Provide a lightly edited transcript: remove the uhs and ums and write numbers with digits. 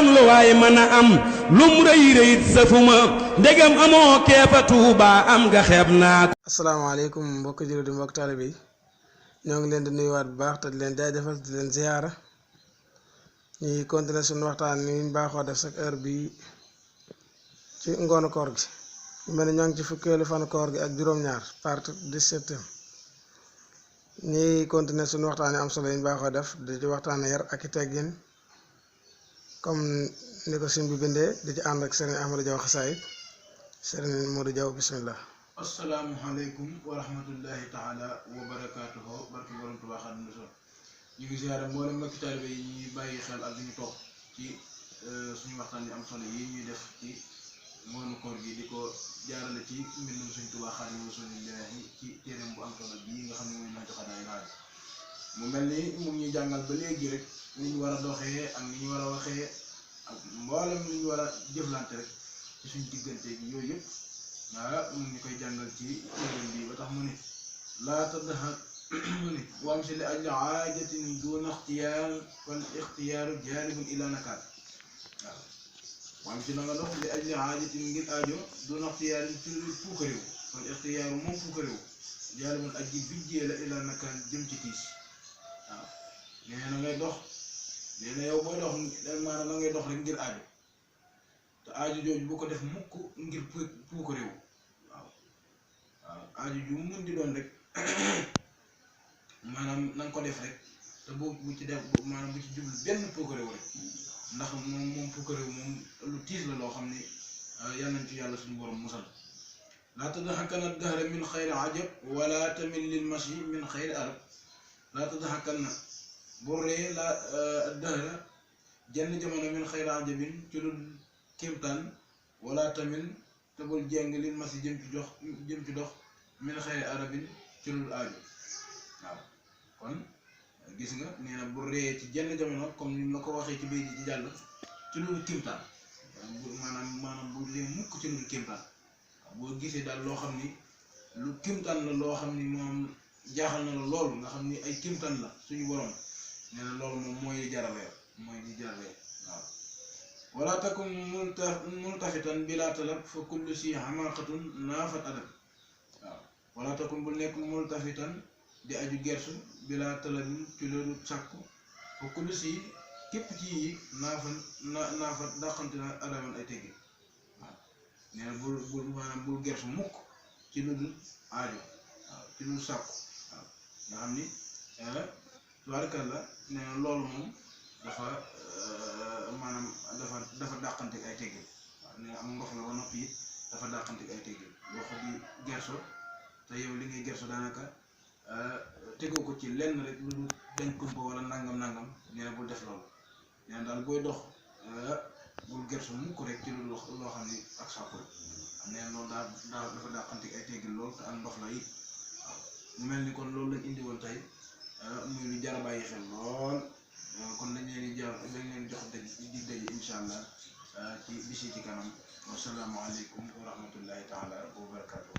kon lu waay mën a am lum rëy rëyit safuma ndegam amoo keefa Tuuba am nga xeeb naa ko. asalaamaaleykum mbokk jullit di mbokk taalibe yi ñoo ngi leen di nuyuwaat bu baax te di leen jaajëfal di leen ziyaara ñuy continuer suñu waxtaan ni ñu baaxoo def chaque heure bi ci ngoonu koor gi mel ni ñoo ngi ci fukkeelu fanu koor gi ak juróom-ñaar part 17 ñuy continuer suñu waxtaan yi am solo yi ñu baaxoo def di ci waxtaan yar ak i teggin comme ni ko sim bi bindee di ci ànd ak Serigne Ahmadou Diaw khassaaid Serigne Modou Diaw bismillah. asalaamaaleykum wa rahmatullahi taala wa barakaatuhu barki borom Tuubaa Xaadimu Rasuul ñu ngi ziyaara mboolem mbokki taalibe yi ñuy bàyyi xel ak ñu toog ci suñu waxtaan yi am solo yi ñuy def ci ngoonu koor gi di ko jaarale ci mbindum Sëñ Tuubaa Xaadimu Rasuul ci téereem bu am solo bii nga xam ne mooy Nahju Qadaa'il Haaj mu mel ni mu ngi ñuy jàngal ba léegi rek ni ñu war a doxee ak ni ñu war a waxee ak mboolem ni ñu war a jëflante rek ci suñu diggante gi yooyu yëpp mu ngi koy jàngal ci téereem bi ba tax mu ni laa tadhak mu ni waam si li ajli aajatin duuna ixtiyaar wal ixtiyaaru jaalibun ila nakaat waaw waam si na nga dox li ajli aajatin ngir aajo duuna ixtiyaar ci puukaréew wal ixtiyaaru moom puukaréew jaalibun aji bijjee la ila nakaat jëm ci tiis waaw nee na ngay dox nee na yow booy dox maanaam na ngay dox rek ngir aajo te aajo jooju bu ko def mukk ngir puukaréew waaw aajo ju mu mën di doon rek maanaam na nga ko def rek te bu ci def maanaam bu ci jublu benn puukaréew rek ndax moom puukaréew moom lu tiis la loo xam ni yal nañ ci yàlla suñu borom musal laa tadhakanna dahra min xayri ajab wala tamil lil mashi min xayri arab laa tadhakanna bu ree la dahra jenn jamono min xayri ajabin ci lu kéemtaan wala tamit te bul jeng lil masi jëm ci dox min xayri arabin ci lul aajo waaw kon gis nga nee na bu ree ci jenn jamono comme ni ma ko waxee ci béy ji ci jàll ci lul kéemtaan maanaam bu ree mukk ci lul kéemtaan boo gisee daal loo xam ni lu kéemtaan la loo xam ni moom jaaxal na la loolu nga xam ni ay kéemtaan la suñu borom nee na loolu moom mooy li jar a weer mooy li jar a weer waaw wala takun multafitan bila talab fa kullu si xamaqatun naafat adab waaw wala takun bul nekk multafitan di aju gersu bila talabin ci loolu sàkku fa kullu si képp ci yi naafat dàqante na adaban ay teggi waaw nee na bul maanaam bul gersu mukk ci lu dul aajo waaw ci lu sàkku waaw nga xam ni tubaarkalla nee na loolu moom dafa maanaam dafa dàqante ay teggin waaw nee na am ndox la ba noppi it dafa dàqante ay teggin boo ko di gerso te yow li ngay gerso daanaka tegoo ko ci lenn rek lu dul dañ kumpa wala nangam nee na bul def loolu nee na daal booy dox bul gerso mukk rek ci lu loo xam ni ak sàkku nee na loolu daal dafa dàqante ay teggin lool te am ndox la it waaw mu mel ni kon loolu lañ indi woon tey muy lu jar a bàyyi xel lool. kon dañ leen jox di daje incha allah ci bisi ci kanam wasalaamaaleykum wa rahmatullahi taala wa barakatuh